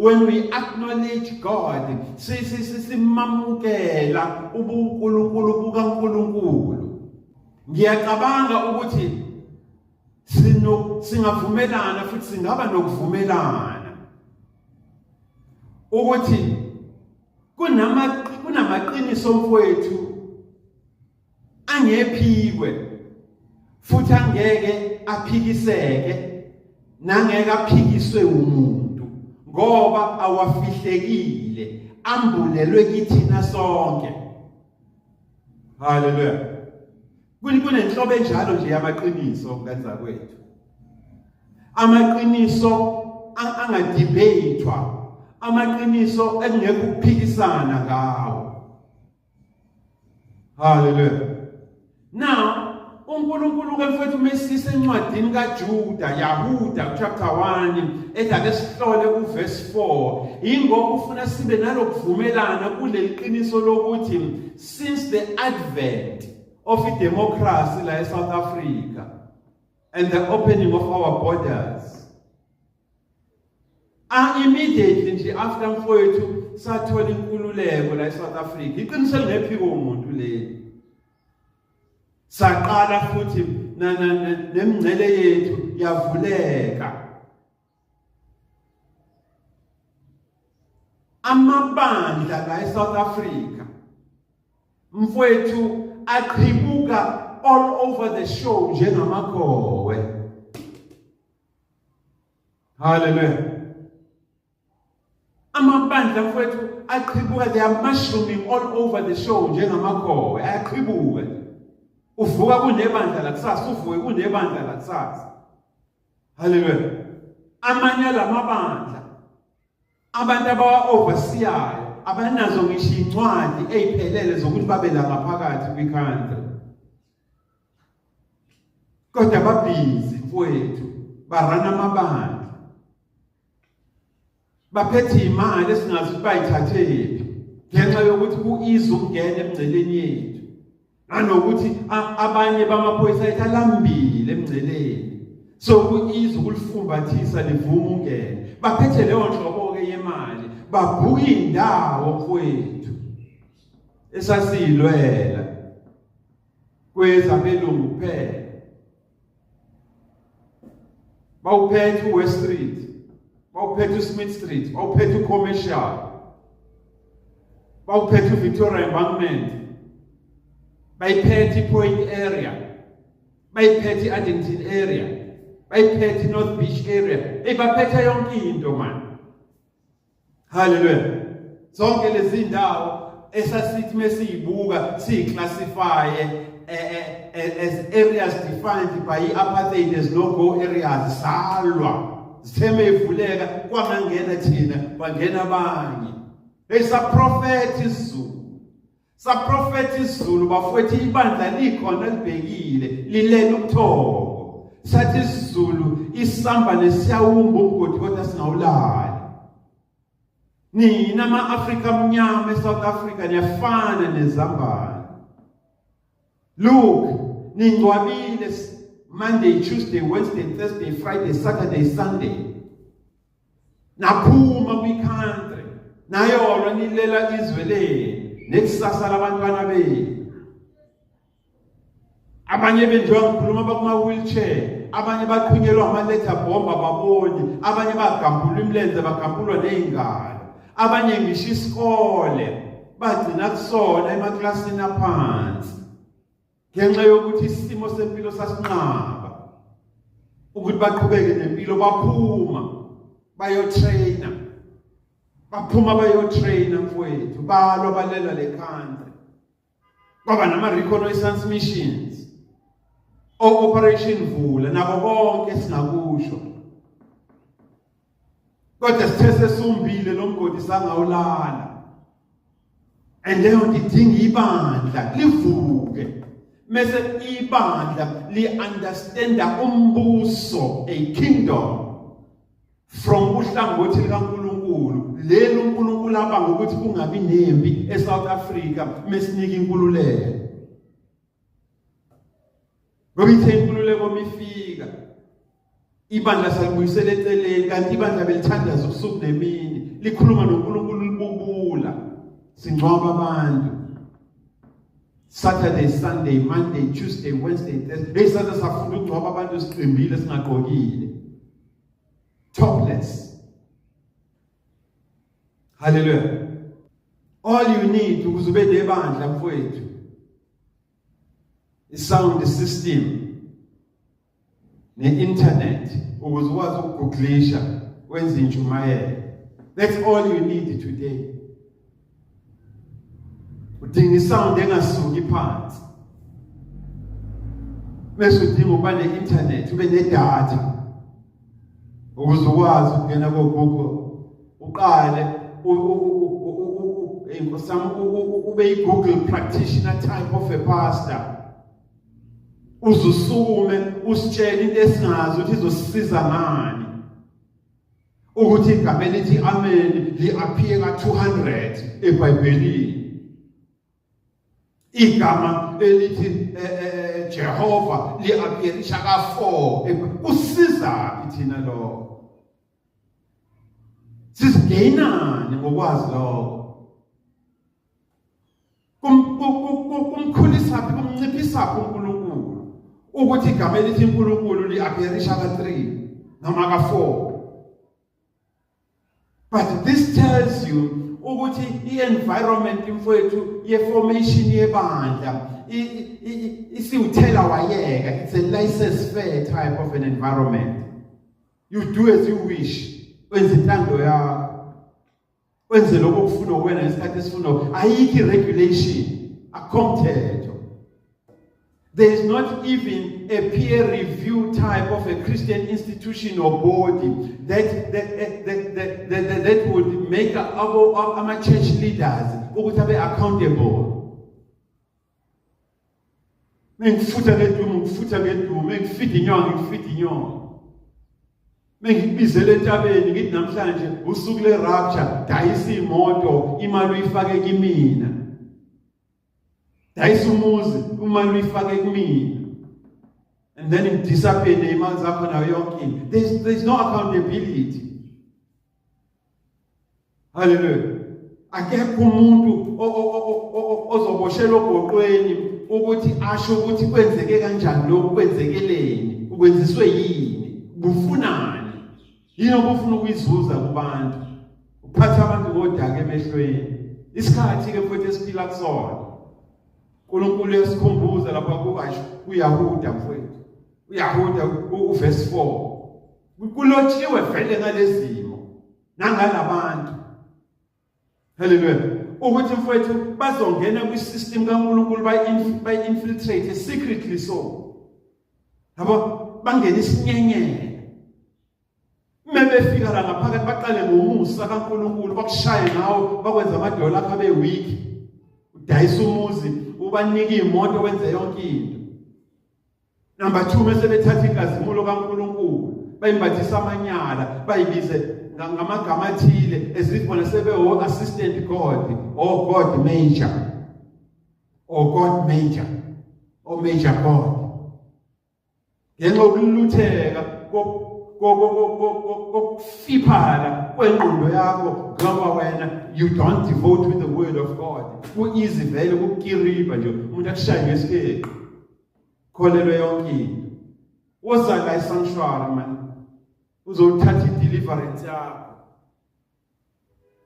When we acknowledge God, simamukela ubuNkulunkulu bukaNkulunkulu. Ngiyacabanga ukuthi sino singavumelana futhi singaba nokuvumelana ukuthi kunamaqiniso mfowethu angephikwe futhi angeke aphikiseke nangeke aphikiswe umuntu ngoba awafihlekile, ambulelwe kithina sonke. Haleluya. Kunenhlobo enjalo nje yamaqiniso nganzakwethu, amaqiniso angadebate-wa, amaqiniso ekungekho ukuphikisana ngawo. Haleluya. Now uNkulunkulu ke mfethu mesise encwadini kaJuda, Yahuda, chapter 1, ethi ake sihlole uverse 4, ingoba ufuna sibe nalokuvumelana kuleli qiniso lokuthi since the advent of democracy la eSouth Africa and the opening of our borders, immediately nje after mfowethu sathola inkululeko la eSouth Africa, iqiniso lingephiko umuntu leli, saqala futhi nemingcele yethu yavuleka. Amabandla la eSouth Africa mfowethu aqhibuka all over the show njengamakhowe. Hallelujah. Amabandla mfowethu aqhibuka, they are mushrooming all over the show njengamakhowe, ayaqhibuka. Uvuka kunebandla la kusasa, uvuke kunebandla la kusasa. Hallelujah. Amanye lamabandla abantu abawa-overseeyayo abanazo ngisho incwadi ey'phelele zokuthi babe la ngaphakathi kwi-country, kodwa babhizi mfowethu, barana amabandla, baphethe imali esingazi ukuthi bayithathephi ngenxa yokuthi ku-easy ukungena emngceleni yethu, nanokuthi abanye bamaphoyisa ethu alambile emngceleni, so ku-easy ukulifumbathisa livume ungene. Baphethe leyo nhlobo-ke yemali, babhuka indawo mfowethu esasiyilwela kwezabelungu kuphela. Bawuphethe uWest Street, bawuphethe uSmith Street, bawuphethe uCommercial, bawuphethe uVictoria Embankment, bayiphethe iPoint area, bayiphethe i-Addington area, bayiphethe i-North Beach area. Eyi, baphethe yonke into man. Haleluya. Zonke lezi ndawo esasithi mesiyibuka siyiclassifye as areas defined by i-apartheid as no go areas, salwa zitheme ivuleka, kwangangena thina, kwangena abanye. Hey, saprofetha isiZulu, saprofetha isiZulu bafowethu, ibandla likhona libhekile, lilele ubuthongo. Sathi isiZulu isamba nesiyawumba umgodi kodwa singawulali. Nina ama-Afrika amnyama eSouth Africa niyafana nezambane. Look, ningcwabile Monday, Tuesday, Wednesday, Thursday, Friday, Saturday, Sunday. Naphuma kwi-country nayolwa, nilela izwe lenu nekusasa labantwana benu. Abanye benjengoba ngikhuluma bakuma-wheelchair, abanye baqhunyelwa ama-letter bomb, ababoni, abanye bagampulwa imilenze, bagampulwa ney'ngalo, abanye ngisho isikole bagcina kusona emaklasini aphansi ngenxa yokuthi isimo sempilo sasinqaba ukuthi baqhubeke nempilo. Baphuma bayotraina, baphuma bayotraina mfowethu, balwa balela le country. Kwaba nama-reconnaissance missions, o-Operation Vula nabo bonke singakusho, kodwa sithe sesumbile lo mgodi sangawulala. And leyo nto idinga ibandla livuke, mese ibandla li-understanda umbuso, a kingdom from uhlangothi likaNkulunkulu, leli uNkulunkulu abanga ukuthi kungabi nempi eSouth Africa mesinika inkululeko, ngoba ithe inkululeko mifika ibandla salibuyisela eceleni, kanti ibandla belithandaza ubusuku nemini. Likhuluma noNkulunkulu libubula. Singcwaba abantu. Saturday, Sunday, Monday, Tuesday, Wednesday, Thursday. Hey, saze safunda ukungcwaba abantu siqimbile singagqokile. Topless. Hallelujah. All you need ukuze ube nebandla mfowethu. I-sound system ne-internet ukuze ukwazi ukugooglisha wenze intshumayelo. That's all you need today. Udinga isound engasuki phansi. Bese udinga ukuba ne-internet, ube nedatha ukuze ukwazi ukungena ko-Google uqale inkosi yami ube i-Google practitioner type of a pastor. Uzusukume usitshele into esingazi ukuthi izosisiza ngani. Ukuthi igama elithi amen li-appear ka-200 eBhayibhelini. Igama elithi Jehova li-appearisha ka-4. Kusizaphi thina lokho? Sisigeyinani ngokwazi lokho? Kumkhulisaphi, kumnciphisaphi uNkulunkulu ukuthi igama elithi uNkulunkulu li-appearisha ka-3 noma ka-4? But this tells you ukuthi i-environment mfowethu ye-formation yebandla isiwuthela wayeka. It's a laissez-faire type of an environment. You do as you wish, wenza intando yakho, wenze lokho okufuna wena ngesikhathi esifuna. Ayikho i-regulation, akukho mthetho. There is not even a peer review type of a Christian institution or body that would make our church leaders ukuthi abe accountable. Mengifutha ngedumo, ngifutha ngedumo, mengifida inyongo, ngifida inyongo. Mengikubizele entabeni ngithi namhlanje usuku le rapture, dayisa imoto, imali uyifake kimina. Dayisa umuzi, imali uyifake kumina. And then ngidisappear neyimali zakho nayo yonke into. There's no accountability. Hallelujah. Akekho umuntu ozoboshelwa ogoqweni ukuthi asho ukuthi kwenzeke kanjani lokhu, kwenzekeleni, ukwenziswe yini, bufunani, yini obufuna ukuyizuza kubantu. Uphatha abantu ngodaka emehlweni. Isikhathi ke mfowethu esiphila kusona, uNkulunkulu uyasikhumbuza lapha kuYahuda mfowethu, uYahuda uverse 4 kulotshiwe vele ngalezimo nangalabantu. Haleluya. Ukuthi mfowethu bazongena kwi-system kaNkulunkulu, bayi-infiltrate secretly, so yabo bangena isinyenyela. Mebefika la ngaphakathi baqale ngomusa kaNkulunkulu bakushaye ngawo, bakwenza amadola akho abe weak, udayisa umuzi, ubanike imoto, wenze yonke into. Number 2, mase bethatha inkazimulo kaNkulunkulu bayimbathisa amanyala, bayibize ngamagama athile as if bona sebe o assistant God or God major or God major or major God, ngenxa yokulutheka kokufiphala kwengqondo yakho, ngoba wena you don't devote with the word of God. Ku-easy vele ukukiriba nje umuntu akushaye ngesikheqe, kholelwe yonke into. Woza la esanctuary man, uzothatha i-deliverance yakho.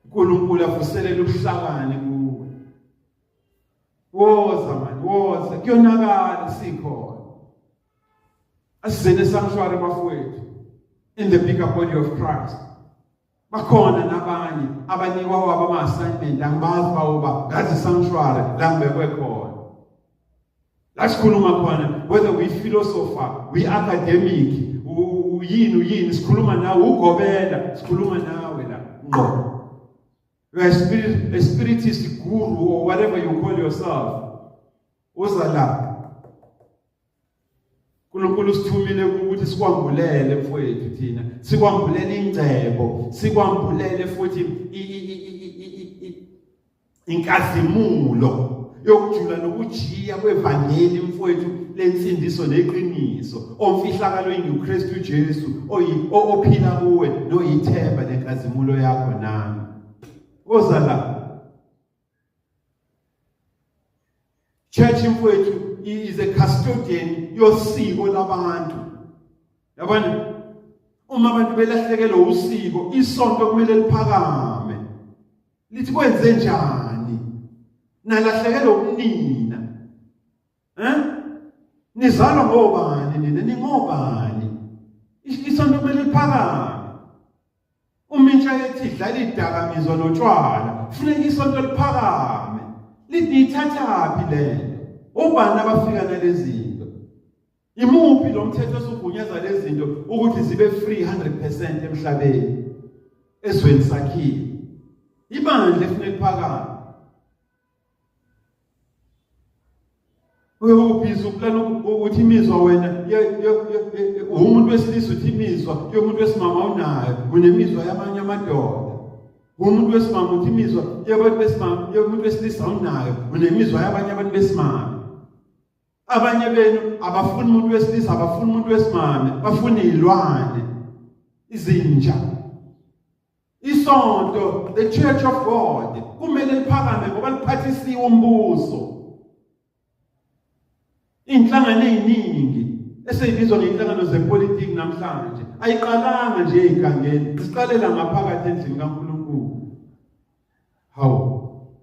uNkulunkulu avuselele ubuhlakani kuwe. Woza man, woza, kuyonakala sikhona. Asizene esanctuary bafowethu, in the bigger body of Christ. Bakhona nabanye abanikwa wabo ama-assignment, angibazi bawoba ngazi sanctuary la ngibekwe khona, la sikhuluma khona, whether we philosopher, we academic, uyini uyini, sikhuluma nawe. Ugobela, sikhuluma nawe la ngqo. You are a spiritist guru or whatever you call yourself, uza la. uNkulunkulu sithumile ukuthi sikwambulele mfowethu, thina sikwambulele ingcebo, sikwambulele futhi inkazimulo yokujula nokujiya kwevangeli mfowethu. lensindiso neqiniso omfihlakalo inguKristu Jesu ophila kuwe noyithemba lenkazimulo yakho nami. Woza la. Church mfowethu is a custodian yosiko labantu. Yabona? Uma abantu belahlekelwe usiko, isonto kumele liphakame. Lithi kwenze njani? Nalahlekelwe ubunina. Eh? Nizalwa ngobani nina? Ningobani? Isonto kumele liphakame. Uma intsha yethi idlala idakamizwa notshwala, kufuneka isonto liphakame. Lithi niyithathaphi le nto? Obani abafika nalezi zinto? Imuphi lo mthetho osugunyaza lezi zinto ukuthi zibe free 100% emhlabeni ezweni sakhile? Ibandla efuneka liphakame. Uyobhizi uplana ukuthi imizwa wena umuntu wesilisa uthi imizwa yomuntu wesimama unayo unemizwa yamanye amadoda. Umuntu wesimama uthi imizwa yabantu besimama yomuntu wesilisa unayo unemizwa yabanye abantu besimame. Abanye benu abafuni umuntu wesilisa abafuni umuntu wesimame bafuna izilwane izinja. Isonto, the Church of God, kumele liphakame ngoba liphathisiwe umbuso. Inhlangano eziningi eseyibizwa ngenhlangano zepolitiki namhlanje ayiqalanga nje egangeni, siqalela ngaphakathi endlini kaNkulunkulu. Hawu.